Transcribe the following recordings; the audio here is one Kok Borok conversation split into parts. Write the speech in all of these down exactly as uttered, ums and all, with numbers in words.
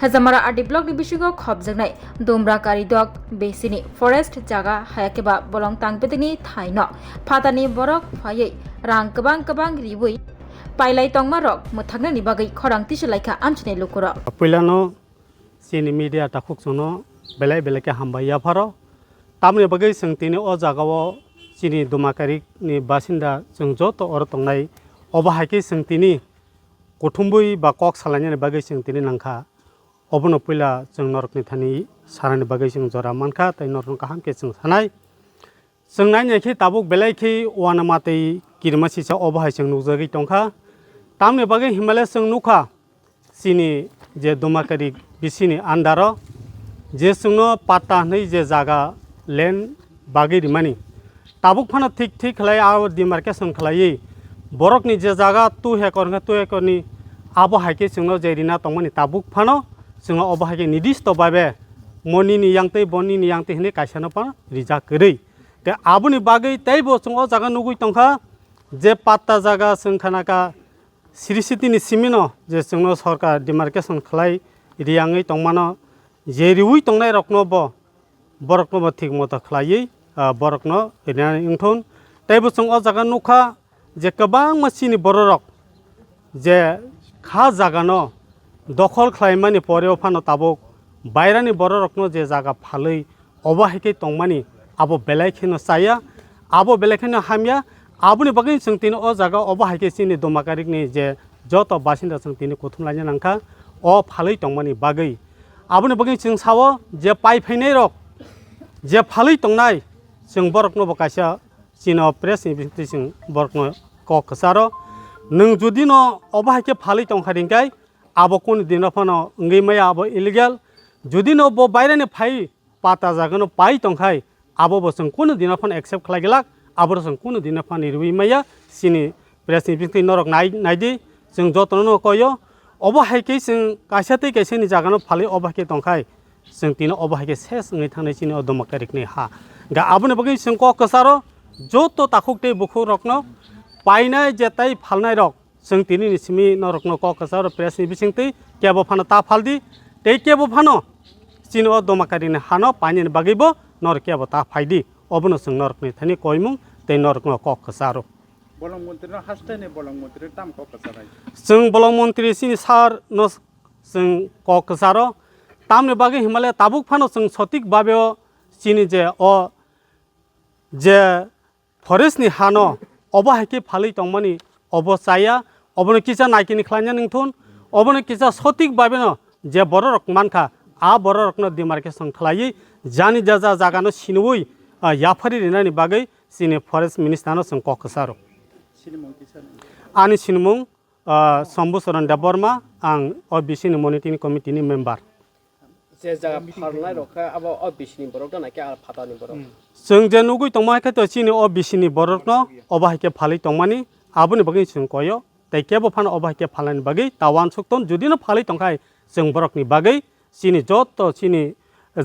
Hajamara R D block ni bisingo khopjaknai Dumra Karidok besini forest jaga hayakhe ba bolong tangpedini thaino phatani borok phaiwi rang kwbang kwbang riwi pailai tongma rok mwthaknani bagwi khorang tisi laikha amchini lukurok. Puilano chini media takhuk chwngno belai belai khe hambai yapharo. Tamoni bagwi chwng tini o jagao chini Dumakarik ni basinda chwng joto oro tongnai, obo hai khe chwng tini kuthumwi ba kok salainani bagwi chwng tini nangkha. Obono puila chwng norokni thani sanani bagwi chwng jora mankha, tei norokno kaham khe chwng sanai. Chwng nainai khe tabuk belai khe uanama tei kirima sisa obo hai chwng nukjagwi tongkha. Tamni bagwi hinmale chwng nukha, chini je Dumakarik bisini andaro je chwngno patta hwnwi je jaga land bagwi rimani, tabuk phano thik thik khlai abo demarcation khlaiwi borokni je jaga two acre hwnkhe two acre ni abo hai khe chwngno je rina tongmani tabuk phano chwngno obo hai khe nidisto babe mo nini yang tei bo nini yang tei hwnwi kaisano phano rijak kwrwi. Tei aboni bagwi teibo chwng o jaga nugwi tongkha je patta jaga chwng khanaka Sri City ni simino je chwngno sorkar demarcation khlai riyangwi tongmano, je riwi tongnai rokno bo, borokno bo thik moto khlaiwi, ah, borokno rinani wngthun. Teibo chwng o jaga nukha je kwbangma chini bororok je kha jagano dokhol khlaimani poreo phano tabuk bairani bororokno je jaga phalwi obo hai khe tongmani abo belai kheno chaya, abo belai kheno hamya. Aboni bagwi chwng tini o jaga obo hai khe chini Dumakarik ni je joto basinda chwng tini kuthum laina nangkha o phalwi tongmani bagwi. Aboni bagwi chwng sao je pai phainai rok je phalwi tongnai chwng borokno bo kaisa chini o press ni bisingtwi chwng borokno kok kwcharo. Nwng jodi no obo hai khe phalwi tongkha ringkai abo kunu dino phano wngwi maya, abo illegal. Jodi no bo bairani phai pata jagano pai tongkhai, abo bo chwng kunu dino phano accept khlai glak, abo chwng kunu dino phano riwi maya, chini press ni bisingtwi norok nai, naidi, chwng jotono no koyo. Obo hai khe chwng kaisa tei kaisa ni jagano phalwi obo hai khe tongkhai, chwng tini obo hai khe ses wngwi thangnai chini o Dumakarik ni ha. Ga aboni bagwi chwng kok kwcharo joto takhuk tei bukhuk rokno painai je tai phalnai rok, chwng tini ni simi norokno kok kwcharo press ni bisingtwi kebo phano ta phaldi, tei kebo phano chini o Dumakarik ni hano painani bagwibo norok kebo ta phaidi, obono chwng norokni thani koimung tei norokno kok kwcharo. Bolong montri no haste ni bolong montri tam kok kwchanai. Chwng bolong montri chini sir no chwng kok kwcharo, tamni bagwi hinmale tabuk phano chwng sotik babe o chini je o je forest ni hano obo hai khe phalwi tongmani obo chaya, obono kisa naikini khlaina nangthun, obono kisa sotik babe no je bororok mankha, a bororokno demarcation khlaiwi jani jaja jagano siniwi, ah, yaphari rinani bagwi chini forest minister no chwng kok kwcharo. Ani sinimung, ah, Sambhu Charan Debbarma, ang o bisini monitoring committee ni member. Je jaga phalnai rok khe abo o bisini borok da na khe a phatani borok? Chwng je nugwi tongma hai khe to chini o bisini borokno obo hai khe phalwi tongmani, aboni bagwi chwng koyo. Tei kebo phano obo hai khe phalnani bagwi ta uansuk ton, jodi no phalwi tongkhai chwng borokni bagwi chini joto chini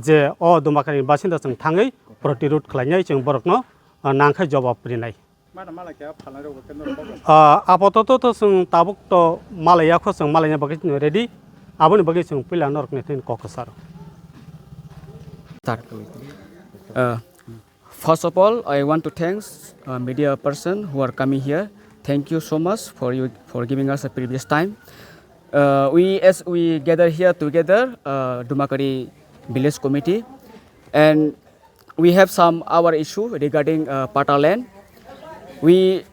je o Dumakarik ni basinda chwng thangwi protirod khlainai, chwng borokno, ah, nangkhai jobab rinai. Mano mala khe phalnai rok bo khe norok kok. Ah, apatot to chwng tabuk to malai ya kho, chwng malai ya bagwi chwng ready. Aboni bagwi chwng puila norok ni thani kok kwcharo. Start. Uh, first of all, I want to thanks, uh, media person who are coming here. Thank you so much for you, for giving us a previous time. Uh, we, as we gather here together, uh, Dumakarik Village Committee, and we have some our issue regarding, uh, patta land. We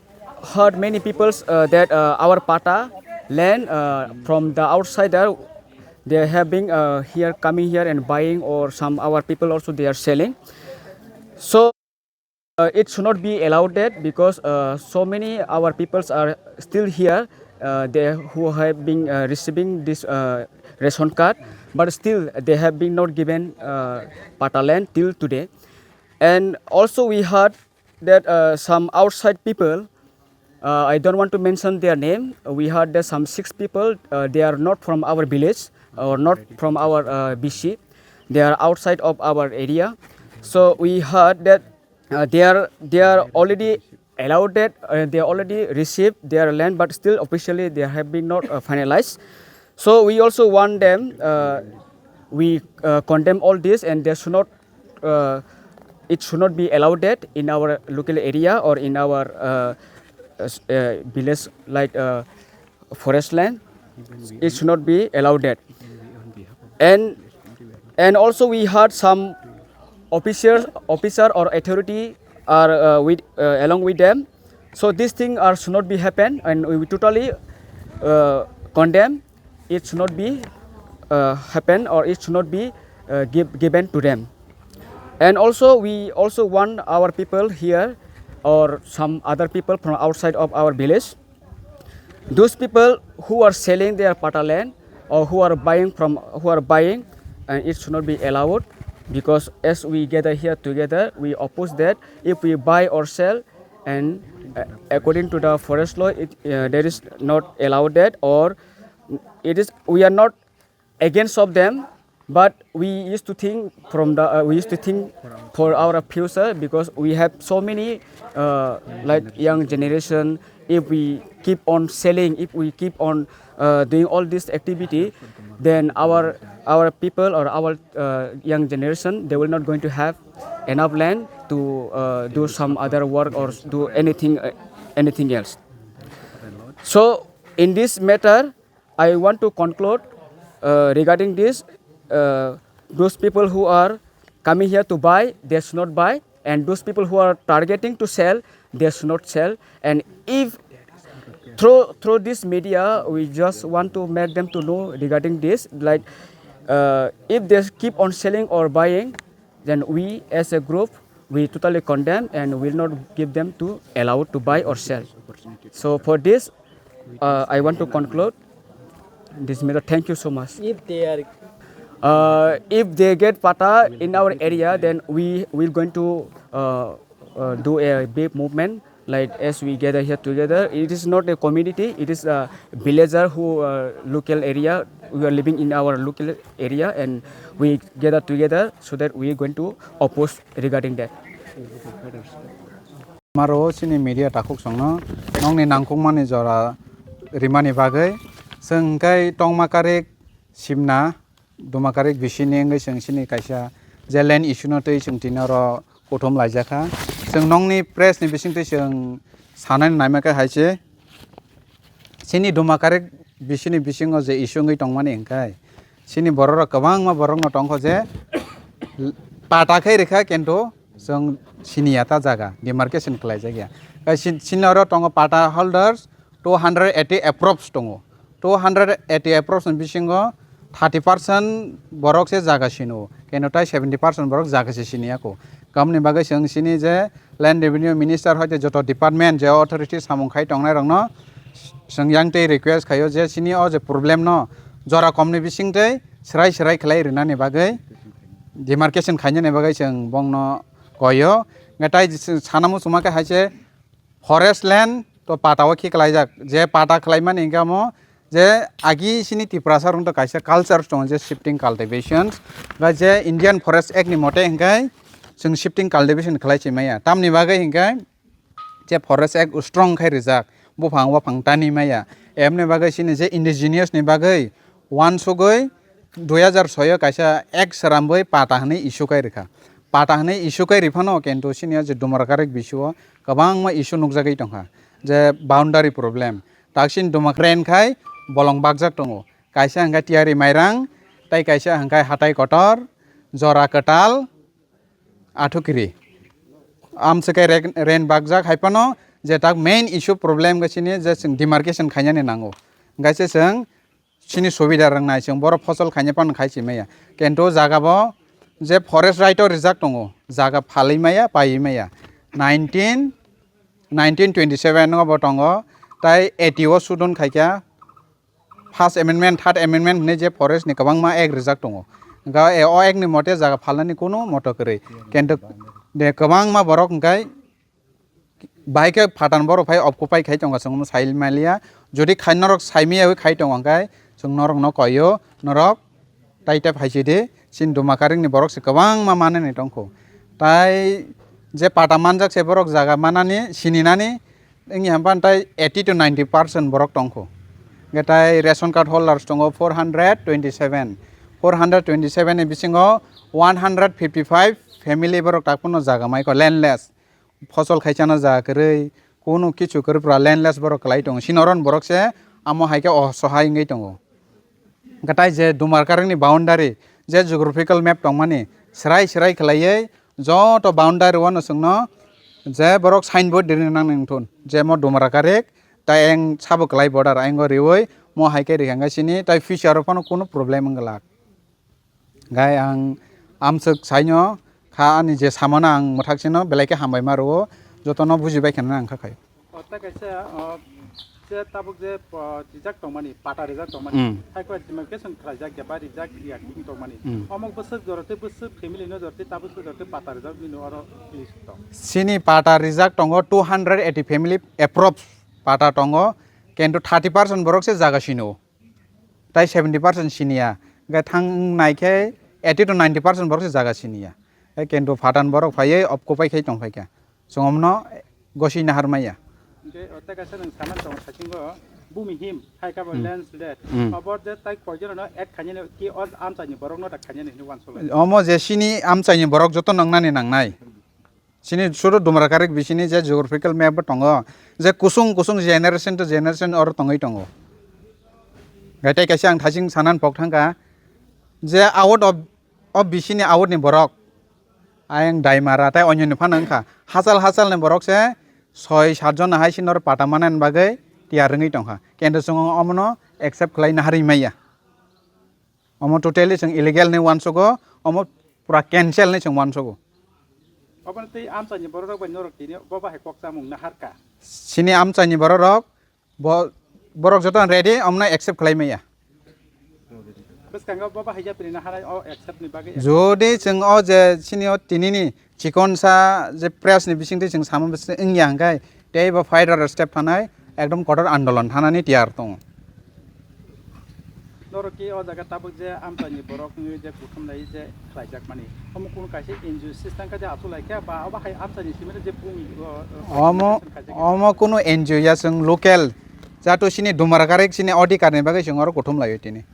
heard many people's, uh, that, uh, our patta land, uh, from the outsider, they have been, uh, here, coming here and buying, or some our people also they are selling. So, uh, it should not be allowed that because, uh, so many our peoples are still here, uh, they who have been, uh, receiving this, uh, ration card, but still they have been not given, uh, patta land till today. And also we heard that, uh, some outside people, uh, I don't want to mention their name. We heard that some six people, uh, they are not from our village or not from our, uh, B C. They are outside of our area. So we heard that, uh, they are, they are already allowed that, uh, they already received their land, but still officially they have been not, uh, finalized. So we also warn them, uh, we uh, condemn all this, and there should not, uh, it should not be allowed that in our local area or in our uh, uh, s- uh, village, like uh, forest land. It should not be allowed that. And and also we heard some officers, officer or authority are uh, with uh, along with them. So these things are should not be happen, and we totally uh, condemn. It should not be uh, happen, or it should not be uh, give, given to them. And also we also want our people here or some other people from outside of our village, those people who are selling their pata land or who are buying from, who are buying, and it should not be allowed, because as we gather here together, we oppose that if we buy or sell, and uh, according to the forest law, it uh, there is not allowed that, or it is, we are not against of them, but we used to think from the uh, we used to think for our future, because we have so many uh, like young generation. If we keep on selling, if we keep on uh, doing all this activity, then our our people or our uh, young generation, they will not going to have enough land to uh, do some other work or do anything uh, anything else. So in this matter, I want to conclude uh, regarding this. Uh, those people who are coming here to buy, they should not buy, and those people who are targeting to sell, they should not sell. And if through through this media, we just want to make them to know regarding this, like uh, if they keep on selling or buying, then we as a group, we totally condemn and will not give them to allow to buy or sell. So for this, uh, I want to conclude this matter. Thank you so much. If they are Uh, if they get pata in our area, then we will going to uh, uh, do a big movement. Like as we gather here together, it is not a community; it is a villager who uh, local area. We are living in our local area, and we gather together so that we are going to oppose regarding that. Maro chini media takhuk songno nongni nangkukmani jora rimani bagwi chwng hwnkhe tongma karik simna Dumakarik bisini wngwi chwng chini kaisa je land issue no twi chwng tini oro kuthum laijakha. Chwng nongni press ni bisingtwi chwng sanani naima khe hai se, chini Dumakarik bisini bisingo je issue wngwi tongmani hwnkhe chini borok rok kwbangma borok no tongkho je pata khe rikha, kintu chwng siniya ta jaga demarcation khlaijakya. Chini oro tongo pata holders two hundred eighty approx tongo. Two hundred eighty approx ni bisingo thirty percent borok se jaga sino, keno tai seventy percent borok jaga se siniya ko. Kamni bagwi chwng sini je Land Revenue Minister hoite joto department je authority samung khai tongnai rokno chwng yang tei request khaio je sini o je problem no jora komni bising tei srai srai khlai rinani bagwi, demarcation khainani bagwi chwng bongno koio. Hwnkhe tai sana muchungma khe hai se forest land to pata o khe khlaijak, je pata khlaimani hwnkhe omo je agi sini Tiprasa rok to kaisa culture tongo je shifting cultivation, ba je Indian Forest Act ni mote hwnkhe chwng shifting cultivation khlai se maya. Tamni bagwi hwnkhe je Forest Act strong khai rijak, buphang waphang tani maya. Emni bagwi sini je indigenous ni bagwi uansugwi dui hazar soi o kaisa act srambwi pata hwnwi issue khai rikha. Pata hwnwi issue khai riphano, kintu sini o je Dumakarik bisio kwbangma issue nukjagwi tongkha, je boundary problem. Taksin Dumakarik khai bolong bakjak tongo. Kaisa hwnkhe Tiyari Mairang, tei kaisa hwnkhe Hatai Kotor, Jora Kwtal, Athukiri. Amswkhe rek-, rain bakjak hai phano je tak main issue problem khe sini je chwng demarcation khainani nango. Hwnkhe se chwng sini subida rwngnai chwng borok phosol khaina phano khai si maya. Kintu jaga bo je forest right o rijak tongo, jaga phalwi maya, paiwi maya. Nineteen, nineteen twenty seven o bo tongo, tai eighty o sudon khaikha. First Amendment, Third Amendment hwnwi je forest ni kwbangma act rijak tongo. Hwnkhe o act ni mote jaga phalnani kunu moto kwrwi. Kintu de kwbangma borok hwnkhe bai khe phathan borok phai occupy khai tongo, chwng sai maliya. Jodi khai norok sai maya wi khai tongo hwnkhe chwng norok no koio, norok tai tei phai si di. Chini Dumakarik ni borok se kwbangma manani tongkho. Tai je pata manjak se borok jaga manani, sininani, wngya hwnba tai eighty to ninety percent borok tongkho. Hwnkhe tai ration card holders tongo four hundred twenty seven. Four hundred twenty seven ni bisingo one hundred fifty five family borok tak phano jaga maikha landless. Phosol khaichana jaga kwrwi, kunu kichu kwrwi pura landless borok kwlai tongo. Sini oro ni borok se amo hai khe osohai wngwi tongo. Hwnkhe tai je Dumarkarekni boundary, je geographical map tongmani, swrai swrai khwlaiwi joto boundary o no chwngno je borok signboard rini nangnai wngthun, je mo Dumarkarek tai ayang sabo kwlai border ayang o riwi mo hai khe rikha hwnkhe sini tai future o phano kunu problem wng glak. Gai ang amswk saino kha ani je samano ang mwthak sino belai khe hambai ma rwo, jotono bujibai khe nang kha khai. O, tei kaisa, o, je tabuk je, o, rijak tongmani, pata rijak tongmani, mm, hai khe demarcation khlaijak ya ba rijak ya king tongmani. Mm. Omo bwswk jora tei bwswk family no jora tei tabuk jora tei pata rijak bini oro list tong. Sini pata rijak tongo two hundred eighty family approx pata tongo, kintu thirty percent borok se jaga sino. Tai seventy percent siniya. Hwnkhe thang nai khe eighty to ninety percent borok se jaga siniya. Hwnkhe kintu pata ni borok phaiwi opko pai khai tong phaikha. Chwng omno goswi nahar maya. Hwnkhe o tei kaisa nwng saman tong sakingo bumi him hai kha bo, mm, landslide. Mm. Obo je tai koijono no add khainani ki o amchaini borokno tak khainani hinwi uansukha. Omo je sini amchaini borok joto nwngnani nangnai. Sini suru Dumarkarek bisini je geographical map bo tongo, je kusung kusung generation to generation oro tongwi tongo. Gai tei kaisa ang thaching sanan pok thangkha, je out of, of bisini out ni borok, ayang Daimara tai onyoni phano wngkha, hachal hachal ni borok se soi sat jona hai sini oro pata manani bagwi tiyar wngwi tongkha, kintu chwng omono accept khlai naharwi maya. Omo totally chwng illegal hinwi uansugo, omo pura cancel hinwi chwng uansugo. Obono tei amchaini bororok bai norok tini bo bahai kok chamung naharkha. Sini amchaini bororok bo, borok joto ready, omono accept khlai maya. Bwskango bo bahai yapri naharai o accept ni bagwi. Jodi chwng o je sini o tinini chikonsa je press ni bisingtwi chwng sama bwswk wngya hwnkhe tei bo federal step thanai ekdom kotor andolon thanani tiyar tongo. Norok ki o jaga tabuk je amchaini borok wngwi je kuthum lai je khlaijak mani, omo kunu kaisa N G O system khe je achuk lai khe ba obo hai amchaini simi je bumi o, o, omo, khaijak omo kunu N G O ya, chwng local jato sini Dumarkarek sini odhikar ni bagwi chwng oro kuthum lai tini.